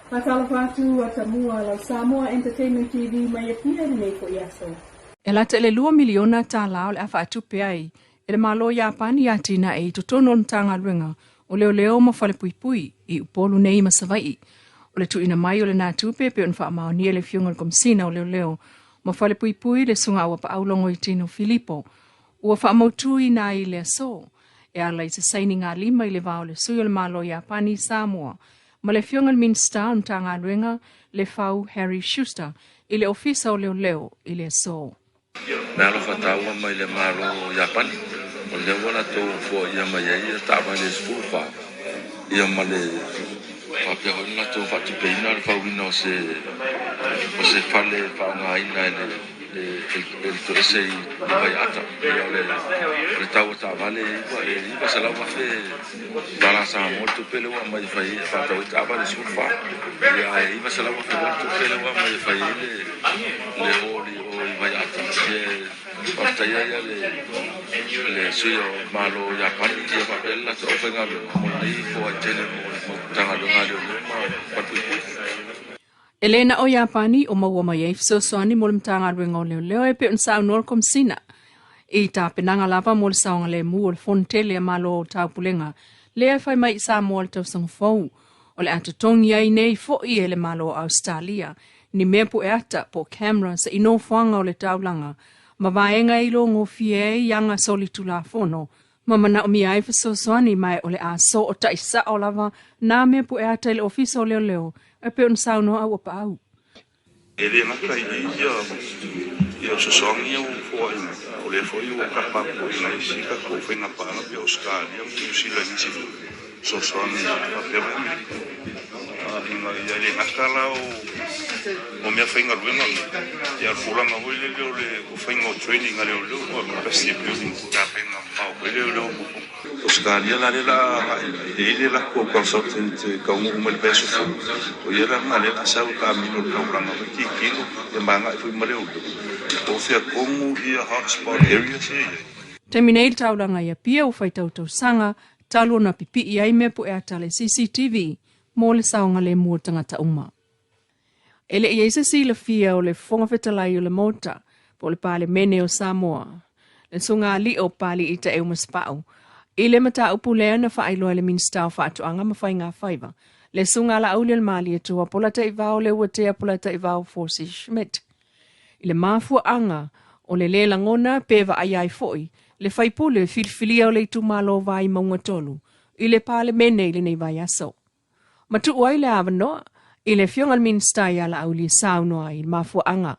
Faatalofa atu Atamua lau Samoa Entertainment TV mai Apia i lenei foi aso. E lata i le $2 miliona o le a faatupe ai e le Malo o Iapani i atinae i totonu o le Matagaluega o Leoleo ma Falepuipui i Upolu nei ma Savaii. O le tuuina mai o lena tupe e pei ona faamaonia e le Afioga i le Komesina o Leoleo ma Falepuipui le Susuga Auapaau Logoitino Filipo ua faamautuina ai i le aso e ala i se sainigalima i le va o le sui o le Malo o Iapani i Samoa ma le Afioga i le Minisita o le Matagaluega Lefau Harry Schuster i le Ofisa o Leoleo i le aso. Me alofa taua mai le Malo o Iapani, o lea ua latou foaia mai ai ia taavale e 14, ia ma le faapea foi ona latou faatupeina le fauina o se fale e faaaogaina e le toese i Vaiaata. Ia o le tau o taavale e $900,000 tala Samoa le tupe lea ua aumai e fai ai, e faatau ai taavale e 14. Ia ae $900,000 foi le tupe lea ua aumai e fai ai le hall i o i Vaiaata. Ia e faafetaia ia le sui o Malo o Iapani ia faapea le latou aufaigaluega mo lenei foai tele mo le Matagaluega a Leoleo ma Falepuipui. E le na o Iapani o maua mai ai fesoasoani mo le Matagaluega o Leoleo e pei ona saunoa le Komesina i tapenaga lava mo le saogalemu o le Fono Tele a Malo o Taupulega lea e fai mai i Samoa le tausaga fou. O le a totogi ai nei foi e le Malo o Ausetalia ni mea pueata po o cameras i nofoaga o le taulaga ma vaega e iloagofie ai aga solitulafono ma manaomia ai fesoasoani ma o le a sootai sao lava nā mea pueata i le Ofisa o Leoleo e pei ona saunoa Auapaau. E le gata i ia fesoasoani ia ua foai mai, o lea foi ua tapa atu i nai isi tatou faiga paaga pei o Ausetalia ma Niu Sila i nisi foi fesoasoani faapea mai Amerika. Ina ia le gata la o mea faigaluega nei, ia o le tulaga foi lele o le faiga o training a leoleo po o capacity building po o faiga mamao foi leoleo mo Ausetalia la lea o le a agai mai, e i ai le latou consultant e taunuu mai le vaiaso fou, o ia la lena lea o le a sau e taamilo i le taulaga foi tilotilo ma agai foi ma leoleo po o fea tonu ia hotspot areas ia e i ai. Taimi nei le taulaga i Apia ua faitau tausaga talu ona pipii ai mea pueata a le CCTV mo le saogalemu o tagata uma. E le i ai se silafia o le Fofoga Fetalai o le Maota po o le Palemene o Samoa, le Susuga Alii o Papali'i Taeu Masepau, i le mataupu lea na faailoa e le Minisita o Faatoaga ma Faigafaiva, le Susuga Laaulialemalietoa Polataivao Leuatea Polataivao Fosi Schmidt, i le mafuaaga o le lē lagona pe vaaia ai foi le faipule filifilia o le itumalo Vaimauga 3 i le Palemene i lenei vaiaso. Ma tuu ai le avanoa i le Afioga i le Minisita ia Laauli e saunoa ai i le mafuaaga.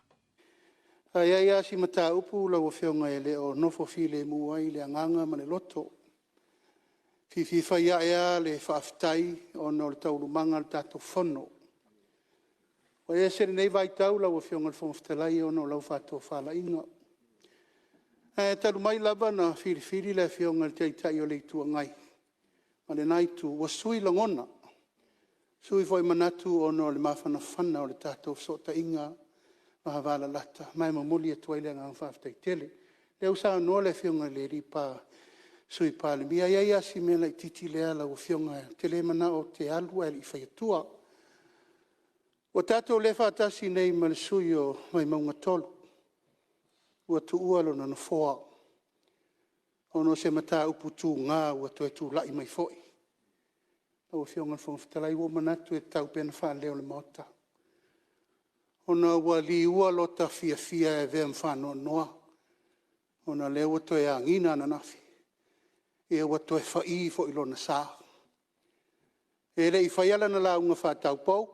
Ae i ai lava si mataupu lau Afioga e le o nofo filemu ai le agaga ma le loto. E fiafia fai ae lava le faafetai ona o le taualumaga o le tatou Fono. Ua ese lenei vaitau lau Afioga i le Fofoga Fetalai ona o lau faatofalaiga. Ae talu mai lava ona filifili le Afioga i le Taitai o le Itu Agai ma lena Itu, ua sui lagona, sui foi manatu ona o le mafanafana o le tatou fesootaiga vavalalata, ma e momoli atu ai le agaga faafetai tele. O lea ua saunoa le Afioga i le Sui Palemia, e i ai lava si mea laitiiti lea lau Afioga ou te le manao ou te alu ae le i fai atua. Ua tatou le faatasi nei ma le sui usufono mo Vaimauga 3 ua tuua lona nofoa ona o se mataupu tuga ua toe tulai mai foi. Lau Afioga i le Fofoga Fetalai, ua ou manatu e tatau pea ona faaleo i le Maota, ona ua liua lota fiafia e avea ma faanoanoa ona o lea ua toe agiga ananafi, ua toe fai foi lona sa. E le i faia lana lauga faataupou,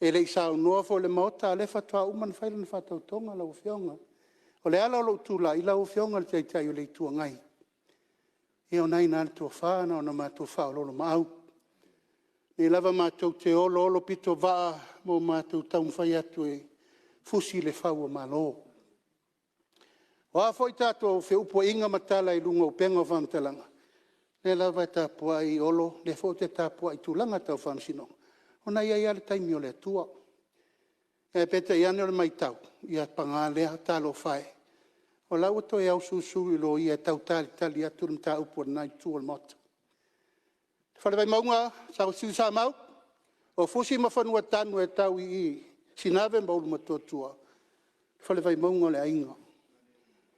e le i saunoa foi i le Maota, a o lea faatoa uma ona fai lana faatautoga lau Afioga. O le ala o lou tulai, lau Afioga i le Taitai o le Itu Agai, ia o lena e i ina le tofa, na ona matou faaoloolomaau. O lenei lava matou te oloolopitovaa ma o matou taumafai atu e fusi le fau o malo. O a foi tatou feupuaiga ma tala i luga o upega o faamatalaga, o lea lava e tapuai Olo, o lea foi ou te tapuai i tulaga tau faamasinoga, o lena e i ai lava le taimi o le Atua. Ae peitai ane o le matau, ia paga lea, talofa e, o la e ua toe ausulusulu i loia e tau talitali atu le mataupu a lena Itu o le Maota. Le Fale Vaimauga, Tuisamau, O Fusi ma Fanuatanu e tau i i Sinave ma Ulumotootua, Fale Vaimauga o le aiga.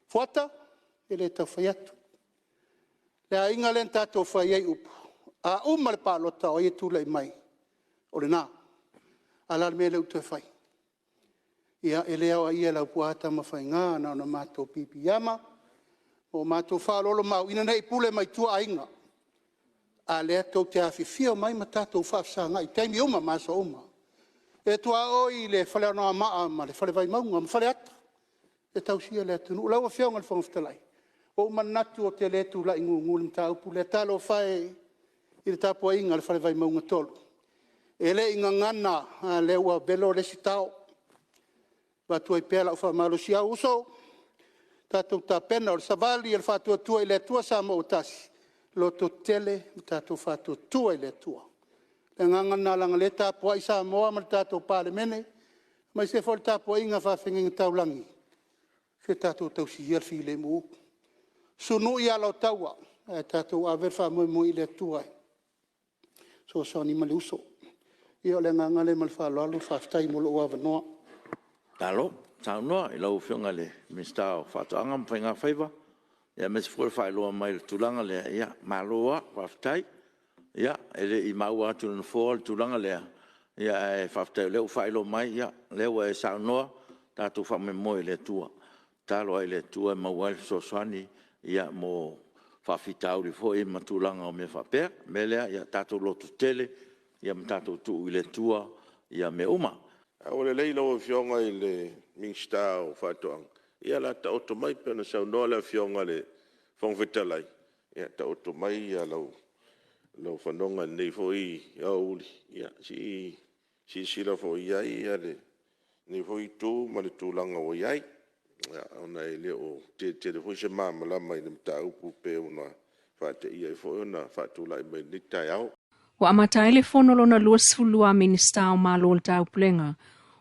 Fuata, e le tau fai atu, le aiga lea na tatou fai ai upu, a uma le palota o ai e tulai mai, o lena. Ae o le a le mea lea ua toe fai? Ia e le aoaia e Laupua Tamafaiga, na ona matou piipiiama ma o matou faaoloolomaau ina ne i pule mai tua aiga, a o lea tou te afifio mai ma tatou faafesagai i taimi uma ma aso uma. E tuaoi le Fale Anoamaa ma le Fale Vaimauga ma Faleata e tausia le atunuu. Lau Afioga i le Fofoga Fetalai, ua ou manatu ou te le tulai gugu i le mataupu lea. Talofa e i le tapuaiga a le Fale Vaimauga 3, e le i gagana a o lea ua velo le isi tao. E avatu ai pea lau faamalosiau, uso, tatou tapena, o le savali a le Faatuatua i le Atua Samoa ua Tasi, lototetele ma tatou faatuatua i le Atua. O le agaga lena leaga o lea e tapuai Samoa ma le tatou Palemene, aemaise foi o le tapuaiga a faafeagaiga taulagi, se tatou tausi ia le filemu, sunui ala o taua ae tatou ave le faamoemoe i le Atua e fesoasoani mai le uso. Ia o le agaga lea ma le faaaloalo faafetai mo lou avanoa. Malo saunoa i lau Afioga i le Minisita o Faatoaga ma Faiga Faiva, aemaise foi o le faailoa mai o le tulaga lea. Malo lava faafetai. Ia, e le i maua atu e le Nofoa le tulaga lea, ae faafetai o lea ua faailoa mai, o lea ua e saunoa, tatou faamoemoe i le Atua, tatalo lava i le Atua e maua ai le fesoasoani mo faafitauli foi ma tulaga o mea faapea. O le mea lea, ia tatou lototetele ma tatou tuu i le Atua mea uma. Ae ua lelei lau Afioga i le Minisita o Faatoaga, ia o le a taoto mai pei ona saunoa le Afioga i le Fofoga Fetalai, ia taoto mai lou fanoga i lenei foi aoauli se i silasila foi i ai lenei foi Itu ma le tulaga ua i ai, ona e le o tele tele foi se malamalama i le mataupu pei ona faateia ai foi ona faatulai mai i lenei taeao. Ua amata ai le fono lona 22 a Minisita o Malo o le Taupulega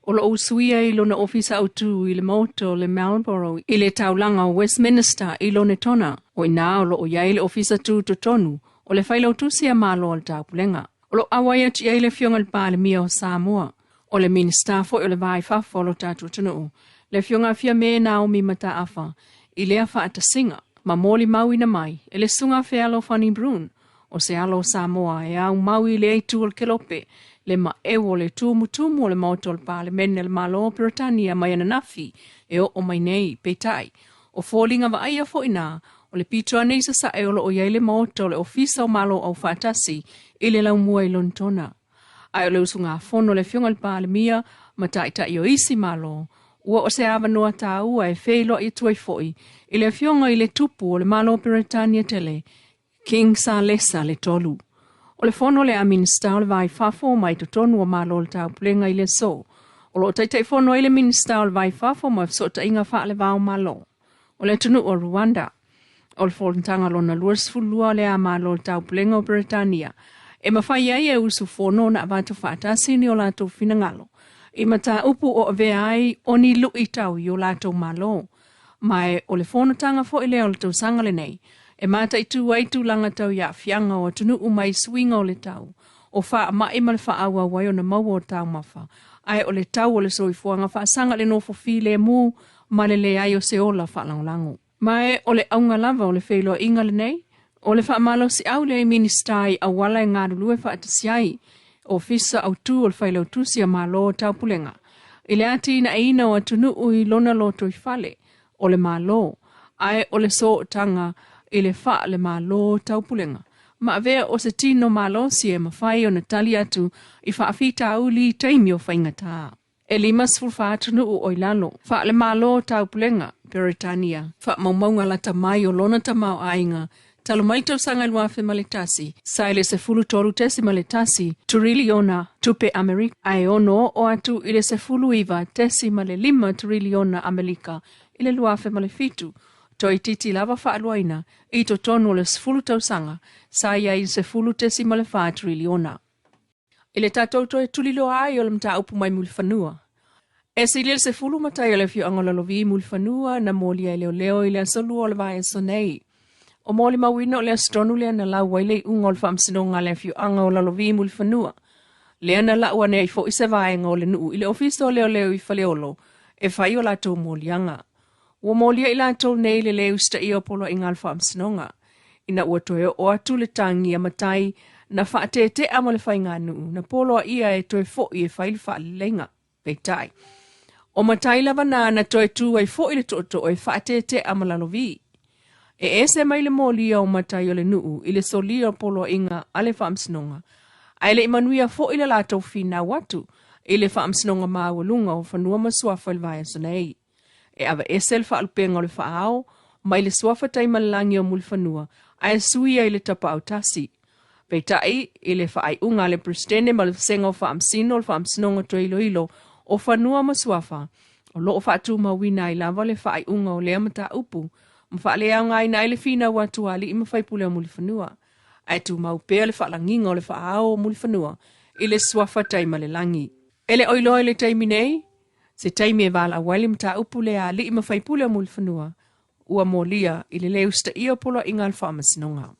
o lo o usuia i lona ofisa autu i le maota o le Marlborough i le taulaga o Westminster i Lonetona. O i ina o lo o i ai le ofisa tutotonu o le Failautusi a Malo o le Taupulega. O lo o auai atu i ai le Afioga i le Palemia o Samoa, o le Minisita foi o le Va i Fafo o lo tatou atunuu, le Afioga Fiame Naomi Mataafa, i lea faatasiga, ma molimauina mai e le Susuga Fealofani Brun, o se alo o Samoa e aumau i lea itu o le kelope, le maeu o le tumutumu o le Maota o le Palemene a le Malo o Peretania mai ananafi e oo mai nei. Peitai, o foliga vaaia foi na o le pito ane i sasae o lo o i ai le Maota o le Ofisa o Malo Aufaatasi i le laumua i Lonetona. Ae o le usugafono a le Afioga i le Palemia ma taitai o isi Malo, ua o se avanoa taua e feiloai atu ai foi i le Afioga i le Tupu o le Malo o Peretania tele, King Salesa le Tolu. O le fono lea a Minisita o le Va i Fafo mai totonu o Malo o le Taupulega i le aso, o lo o Taitaifono ai le Minisita o le Va i Fafo ma Fesootaiga Faale-va o Malo o le atunuu o Rwanda. O le fonotaga lona 22 lea a Malo o le Taupulega o Peretania e mafai ai e usufono ona avatu faatasi ni o latou finagalo i mataupu o avea ai o ni luitau i o latou malo. Ma e o le fonotaga foi lea o le tausaga lenei e mataitu ai tulaga tau i aafiaga o atunuu mai suiga o le tau, o faamai ma le faaauau ai ona maua o taumafa, ae o le tau o le soifuaga faasaga i le nofo filemu ma le leai o se ola faalagolago. Ma e o le auga lava o le feiloaiga lenei, o le faamalosiau lea i Minisita i auala e galulue faatasi ai, Ofisa Autu o le Failautusi a Malo o Taupulega, i le atinaeina o atunuu i lona lotoifale o le Malo, ae o le sootaga i le faale-Malo Taupulega, ma avea o se tino malosi e mafai ona tali atu i faafitauli i taimi o faigata. E 54 atunuu o i lalo faale-Malo Taupulega Peretania. Faamaumauga lata mai o lona tamaoaiga talu mai le tausaga 2001, sa i le 13.1 turiliona tupe Amerika, ae ono oo atu i le 19.5 turiliona Amerika i le 2007, toeitiiti lava faaluaina i totonu o le 10 tausaga sa i ai i le 10.4 turiliona. I le tatou toe tuliloa ai o le mataupu mai Mulifanua, e sili le 10 matai o le afioaga o Lalovi i Mulifanua na molia e leoleo i le aso Lua o le vaiaso nei. O molimauina o le aso tonu lea na lau ai le iuga o le faamasinoga a le afioaga o Lalovi i Mulifanua. Lea na lau ane ai foi se vaega o le nuu i le Ofisa o Leoleo i Faleolo e fai o latou moliaga. Ua molia i latou nei le lē usitaia o poloaiga a le Faamasinoga. Ina ua toe oo atu le tagi a matai na faatetea ma le faiganuu, na poloaia e toe foi e fai le faaleleiga. Peitai, o matai lava na na toe tu ai foi le tootoo e faatetea ma lalovi. E ese mai le molia o matai o le nuu i le solia o poloaiga a le Faamasinoga, ae le i manuia foi le latou finau atu i le Faamasinoga Maualuga o Fanua ma Suafa i le vaiaso nei. E aveese le faalupega o le faaao mai le suafa Taimalelagi o Mulifanua ae suia i le tapaau tasi. Peitai, i le faaiuga a le Peresetene ma le Vasega o Faamasino o le Faamasinoga Toe Iloilo o Fanua ma Suafa, o lo o faatumauina ai lava le faaiuga o lea mataupu ma faaleaogaina ai le finau atu a alii ma faipule o Mulifanua, ae tumau pea le faalagiga o le faaao o Mulifanua i le suafa Taimalelagi. E le o iloa i le taimi nei, se taimi e valaau ai le mataupu lea a alii ma faipule o Mulifanua, ua molia i le lē usitaia o poloaiga a le Faamasinoga.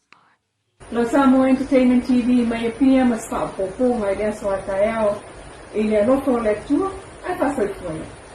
Lau Samoa Entertainment TV mai Apia ma se faaopoopoga i le aso a taeao i le alofa o le Atua ae faasoifua ia.